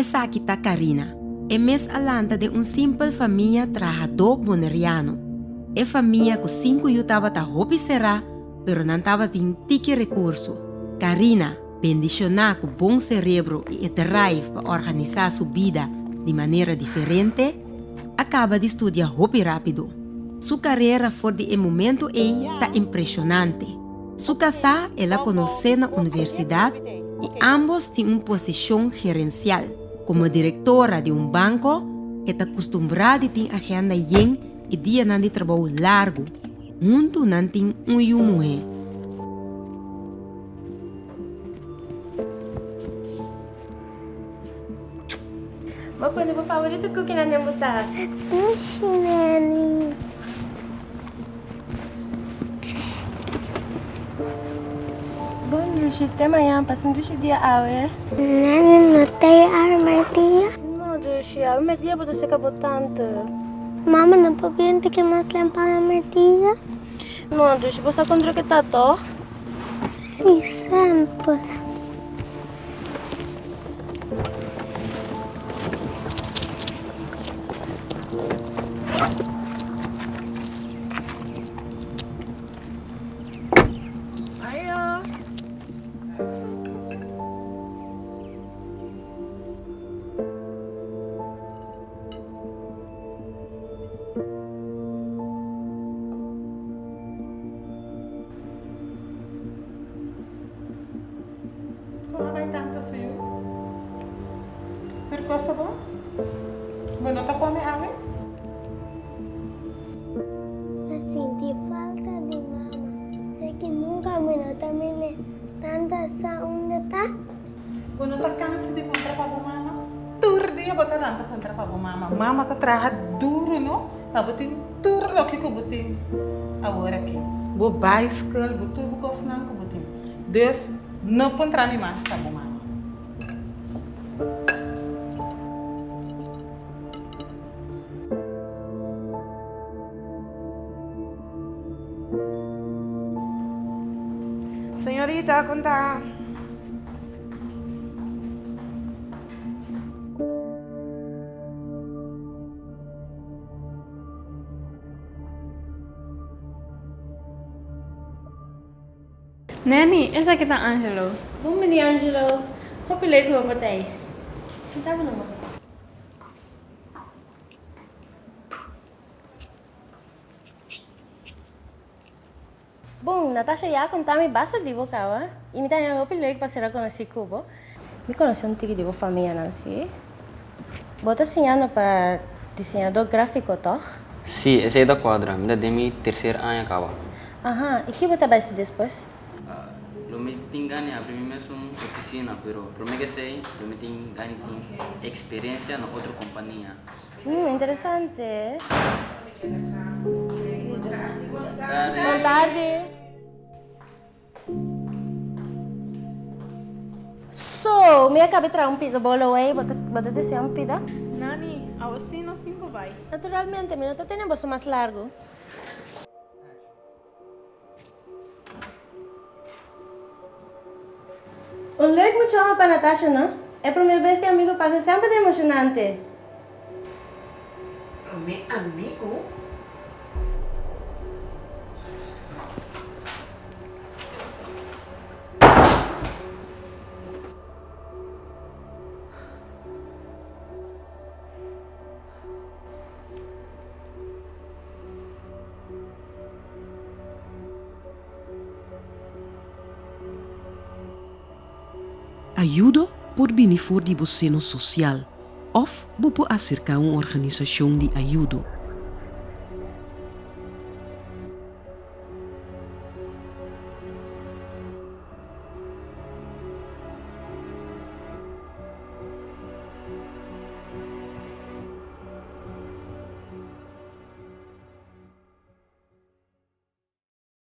Esaki ta Karina. E mes a lanta den un simpel famia trahadó boneriano. E famia ku sinku yu tabata hopi será, pero nan tabatin tiki rekurso. Karina, bendishoná ku bon serebro i e drive pa organisá su bida di manera diferente, a kaba di studia hopi rápido. Su karera for di e momentu ei ta impreshonante. Su kasá el a konosé na universidat i ámbos tin un posishon gerensial. Komo direktora di un banko, e ta kustumbrá di tin agenda yen i dianan di trabou largu. Huntu nan tin un yu muhé. Bo pone bo favorito kukinan den bo tas. Dushi, Neni. Bon dushi, te mañan. Pasa un dushi dia awe. Neni no ta e awe merdia? No, dushi. Awe merdia bo ta seka bo tante. Mama no por bin piki mas lempa awe merdia? No, dushi. Bo sa kon druk e ta, tog? Si, semper. Kon a bai tantu su yu? Tur kos ta bon? Bo no ta kome awe? Mi a sinti falta di mama. Sé ki nunka mi no ta mira tanta sa unda ta. Bo no ta kansa di puntra pa bo mama? Tur dia bo ta lanta puntra pa bo mama. Mama ta traha duru no pa bo tin tur loke ku bo tin awor aki. Bo baiskel, bo tur bo kosnan ku bo tin. Dus no puntra mi mas pa bo mama. Señorita, con ta? Nanny, esaki ta Angelo. Bon bini Angelo. Hopi leuk ku bo por ta ei. Sinta bo numa. Bon, Natasha ya a konta mi basta di bo kawa i mi ta haña hopi leuk pa sera konosí ku bo. Mi konosé un tiki di bo famianan, sí. Bo ta siñando pa diseñadó gráfiko, tòg? Sí, esei ta kuadra. Mi ta den mi terser aña kawa. Aha, i ki bo ta bai hasi despues? Lo mi tin gana di abri mi mesun ofisina, pero promé ke esei lo mi tin gana di tin eksperensia na otro kompania. Interesante. Bon tardi. So, mi a caba di traha un pida bolo wey, bo ta desea un pida? Nani, awo si nos tin cu bay. Naturalmente, mi no ta tene boso mas largo. Un leuk muchoma pa Natasha, no? E prome bes di amigo pasa semper ta emocionante. Prome amigo? Ayudo por bini for di bo seno sosial òf bo por aserká un organisashon di ayudo.